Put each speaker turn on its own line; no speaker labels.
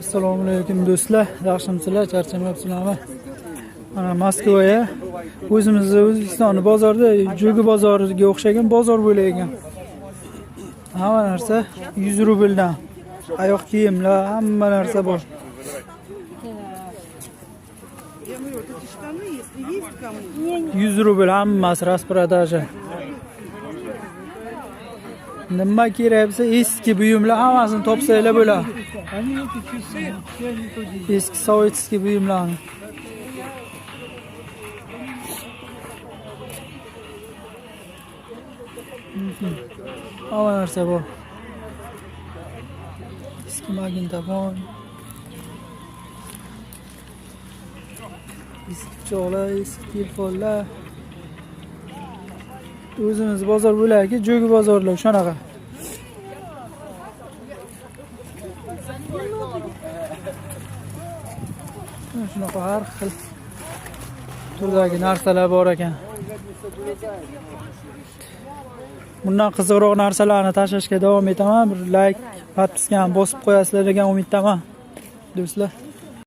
Assalomu alaykum do'stlar, yaxshimisizlar, charchamayapsizlarmi? Mana Moskvaga o'zimizni O'zbekistonni bozorida Jo'gi bozoriga o'xshagan bozor bo'lar ekan. Hamma narsa 100 rubldan. Oyoq kiyimlar, hamma narsa bor.
Я говорю, вот эти штаны, если есть кому,
100 rubl hammasi распродажа. Nima kerak bo'lsa eski buyumlar hammasini topsanglar bo'ladi.
Они эти часы, все они тут.
Eski советский buyumlarni. Hamma narsa bor. Eski magnitofon. Eski pichoqlar, eski telefonlar. O'zimiz bozor bo'larki, Jo'gi bozorlar shunaqa. Mana shunaqa har xil turdagi narsalar bor ekan. Bundan qiziqroq narsalarni tashlashga davom etaman. Bir like, подписка ham bosib qo'yasizlar degan umiddaman. Do'stlar.